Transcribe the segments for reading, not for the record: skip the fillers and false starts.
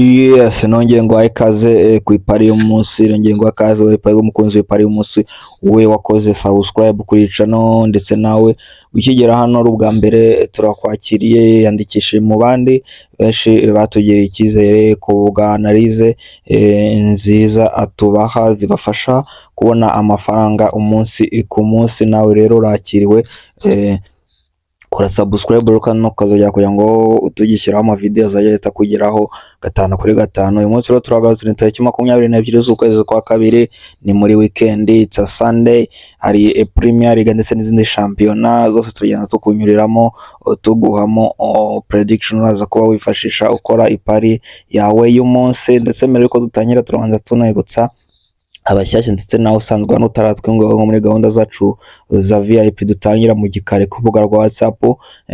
Yes, nongeye ngo ikaze ku ipari y'umunsi, nongeye ngo ikaze wowe ipari umukunzi w'ipari y'umunsi, we wakoze subscribe kuri channel, ndetse nawe ukigera hano ari ubwa mbere, turakwakiriye. Yandikishije mu bandi benshi batugiriye icyizere ku bwa analyse nziza atubaha zibafasha kubona amafaranga umunsi ku munsi. Nawe rero urakiriwe, kora subscribe rero kandi ukazongera kugira ngo tugishyiraho amavideo azajya ahita akugeraho gatanu kuri gatanu. Uyu munsi rero turagarutse, ni tariki 22 z'ukwezi kwa kabiri, ni muri weekend, it's a Sunday. Hari Premier League ndetse n'izindi shampiyona zose tugenda tukunyuriramo, tuguhamo prediction uraza kuba wifashisha ukora ipari yawe y'umunsi. Ndetse mbere yuko dutangira, turabanza tunibutsa abashyashya ndetse nawe usanzwe hano utaratwunga nko muri gahunda zacu za VIP dutangira mu gikari ku rubuga rwa WhatsApp,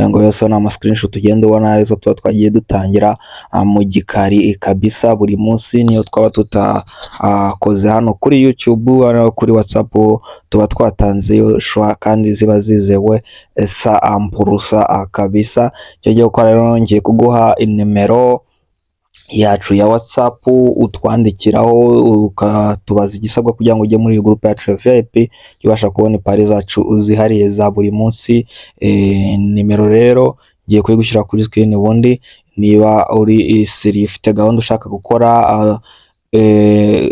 ngo yose ni ama screenshot ugenda ubona, izo tuba twagiye dutangira mu gikari kabisa buri munsi. Niyo twaba tutakoze hano kuri YouTube, hano kuri WhatsApp tuba twatanzeyo shwa kandi ziba zizewe sa ampurusa kabisa. Icyo gihe gukora rero, ngiye kuguha inimero yacu ya WhatsApp utwandikiraho ukatubaza igisabwa kugira ngo ujye muri iyi groupe yacu ya VIP, ubasha kubona ipari zacu zihariye za buri munsi. Nimero rero ngiye kuyigushyira kuri screen. Ubundi niba uri seri ufite gahunda ushaka gukora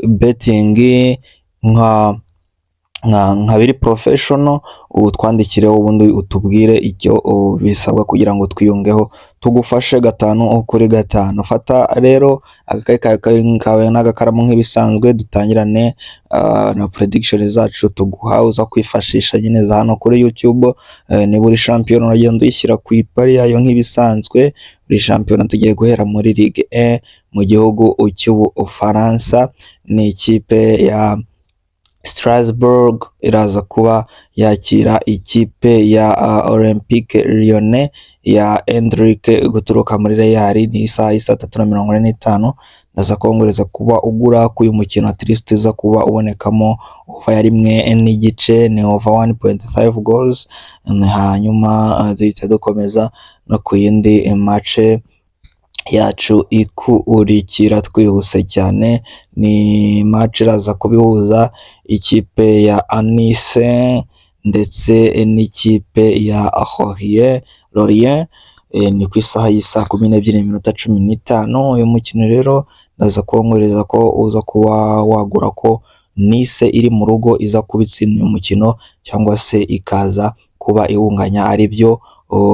betting nka biri professional, utwandikireho ubundi utubwire icyo bisabwa kugira ngo twiyungeho, tugufashe gatanu kuri gatanu. Fata rero agakayi kawe n'agakaramu nk'ibisanzwe, dutangirane na prediction zacu tuguha uza kwifashisha nyine za hano kuri YouTube. Niba uri shampiyona, uragenda uyishyira ku ipari yayo nk'ibisanzwe. Buri shampiyona, tugiye guhera muri Ligue 1 mu gihugu cy'Ubufaransa, ni ikipe ya Strasbourg iraza kuba yakira ikipe ya Olympique Lyonnais ya Endrick guturuka muri Real. Ni isaha y'i 3:45. Ndaza kongereza kuba ugura k'uyu mukino at least uza kuba ubonekamo over ya 1.5, ni over 1.5 goals. Hanyuma duhita dukomeza no ku yindi match yacu ikurikira twihuse cyane, ni match iraza kubihuza ikipe ya Nice ndetse n'ikipe ya Lorient, ni ku isaha y'isaa 12:15. Uyu mukino rero ndaza kongereza ko uza kuba wagura ko Nice iri mu rugo iza kuba itsinda uyu mukino cyangwa se ikaza kuba iwunganya, aribyo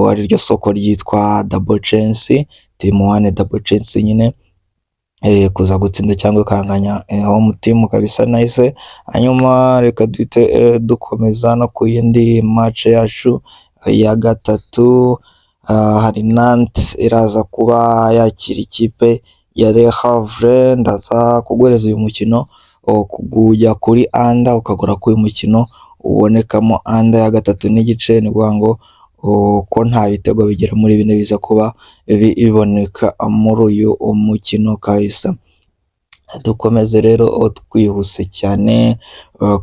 ariryo soko ryitwa double chance, team one double chance nyine, kuza gutsinda cyangwa ikanganya home team kabisa, nice. Hanyuma reka duhite dukomeza no ku yindi match yacu ya gatatu. Hari Nantes iraza kuba yakira ikipe ya Le Havre. Ndaza kuguhereza uyu mukino kujya kuri under, ukagura ko uyu mukino ubonekamo under ya 3.5, ni ukuvuga ngo ko nta bitego bigera muri bine biza kuba biboneka muri uyu mukino kabisa. Dukomeze rero twihuse cyane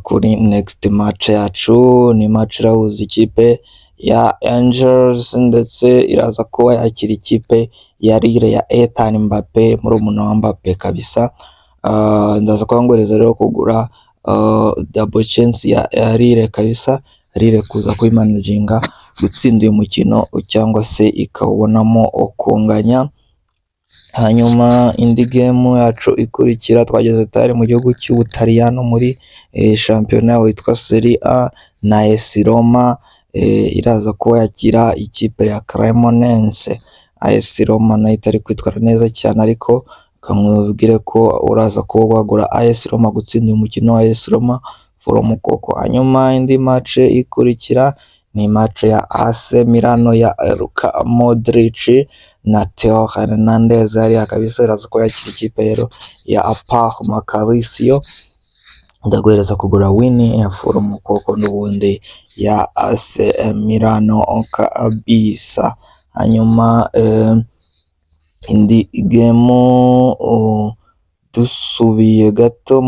kuri next match yacu, ni match irahuza ikipe ya Angers ndetse iraza kuba yakira ikipe ya Lille ya Ethan Mbappe, murumuna wa Mbappe kabisa. Ndaza kuba nguhereza rero kugura double chance ya Lille kabisa, Lille kuza kubimanaginga gutsinda uyu mukino cyangwa se ikawubonamo kunganya. Hanyuma indi game yacu ikurikira, twageze tayari mu gihugu cy'Ubutaliyano muri shampiyona witwa Serie A, na AS Roma iraza kuba yakira ikipe ya Cremonese. AS Roma nayo itari kwitwara neza cyane, ariko kamubwire ko uraza kuba wagura AS Roma gutsinda uyu mukino, AS Roma from koko. Hanyuma indi match ikurikira ni match ya AC Milano ya Luka Modric na Theo Hernandez hariya kabisa, iraza kuba yakira ikipe rero ya Parma Calcio. Ndaguhereza kugura win ya from koko n'ubundi ya AC Milano kabisa. Hanyuma indi game, dusubiye gato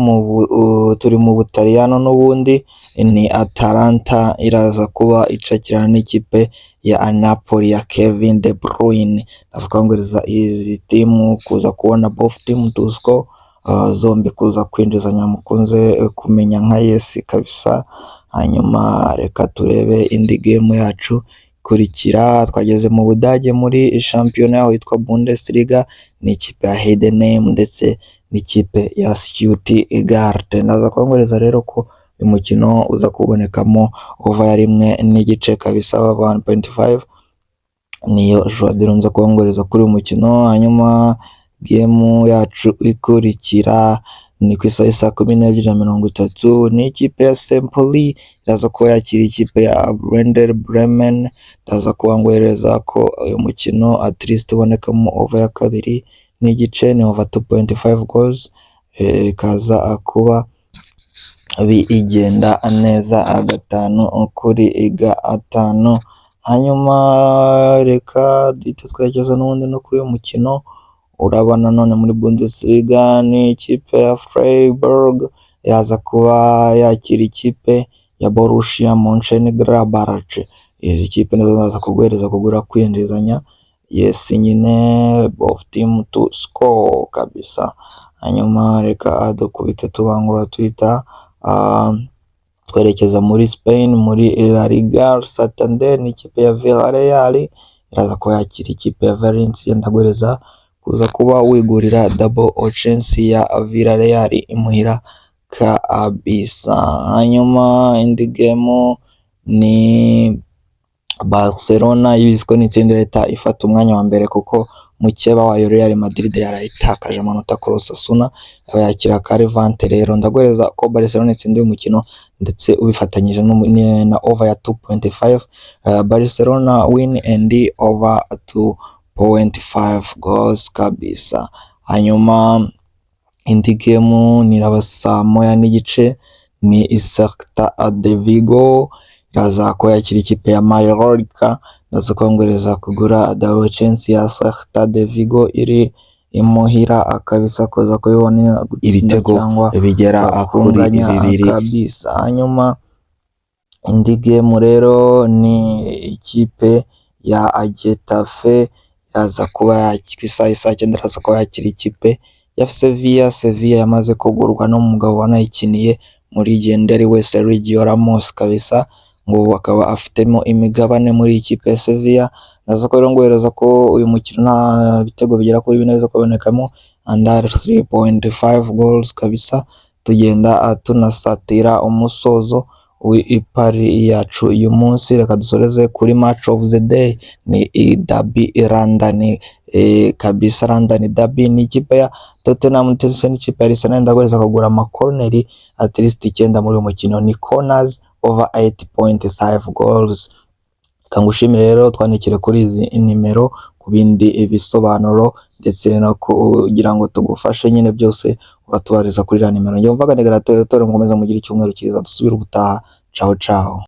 turi mu Butaliyano n'ubundi, ni Atalanta iraza kuba icakirana n'ikipe ya Napoli ya Kevin De Bruyne. Ndaza kubanguriza izi timu kuza kubona both team to score, zombi kuza kwinjizanya, mukunze kumenya nka yes kabisa. Hanyuma reka turebe indi game yacu ikurikira. Twageze mu Budage muri shampiyona yaho yitwa Bundesliga, ni ikipe ya Heidenheim ndetse n'ikipe ya Stuttgart. Ndaza kubanguriza rero ko uyu mukino uza kubonekamo over ya 1.5 kabisa, over 1.5 niyo Joadiro nza kubanguriza kuri uyu mukino. Hanyuma game yacu ikurikira ni ku isaha 12:30, ni ikipe ya St. Pauli iraza kuba yakira ikipe ya Werder Bremen. Ndaza kuba nguhereza ko uyu mukino at least ubonekamo over ya 2.5, ni over 2.5 goals, ikaza kuba bigenda neza 5 kuri 5. Hanyuma reka duhite twerekeza n'ubundi no kuri uyu mukino uraba nanone muri Bundesliga, ni ikipe ya Freiburg iraza kuba yakira ikipe ya Borussia Mönchengladbach. Izi kipe nizo zaza kuguhereza kugura kwinjizanya, yes nyine, both team to score kabisa. Hanyuma reka dukubite tubangura tuhita twerekeza muri Spain muri La Liga Santander, ni ikipe ya Villarreal iraza kuba yakira ikipe ya Valencia. Ndaguhereza kuza kuba wigurira double chance ya Villarreal imuhira kabisa. Hanyuma indi game ni Barcelona yibiswe n'itsinda leta ifata umwanya wa mbere, kuko mukeba wayo Real Madrid yarayitakaje amanota kuri Osasuna, aba yakira ka Levante. Rero ndaguhereza ko Barcelona itsinda uyu mukino ndetse ubifatanyije na over ya 2.5, Barcelona win and over 2.5 goals kabisa. Hanyuma indi game niraba 1:30, ni Celta de Vigo iraza kuba yakira ikipe ya Mallorca. Ndaza kongereza kugura double chance ya Celta de Vigo iri imuhira kabisa, kuza kubibona gutsinda ibitego cyangwa bigera kuri kunganya bibiri. kabisa. Hanyuma indi game rero ni ikipe ya Getafe iraza kuba ku isaha 9:00 iraza kuba yakira ikipe ya Sevilla. Sevilla yamaze kugurwa n'umugabo wanayikiniye muri legend ari we Sergio Ramos kabisa, ngo akaba afitemo imigabane muri iyi kipe ya Sevilla. Ndaza ko rero nguhereza ko uyu mukino nta bitego bigera kuri bine biza kubonekamo, under 3.5 goals kabisa. Tugenda tunasatira umusozo w'ipari yacu uyu munsi, reka dusoreze kuri match of the day, ni derby London kabisa. London derby ni ikipe ya Tottenham ndetse n'ikipe ya Arsenal. Ndaguhereza kugura amakoroneri at least 9 muri uyu mukino, ni corners over 8.5 goals. Reka ngushimire rero, twandikire kuri izi nimero ku bindi bisobanuro ndetse no kugira ngo tugufashe nyine, byose uratubariza kuri iriya nimero. Njye mvuga ni Gratore, mukomeze mugire icyumweru cyiza, dusubire ubutaha. Ciao ciao.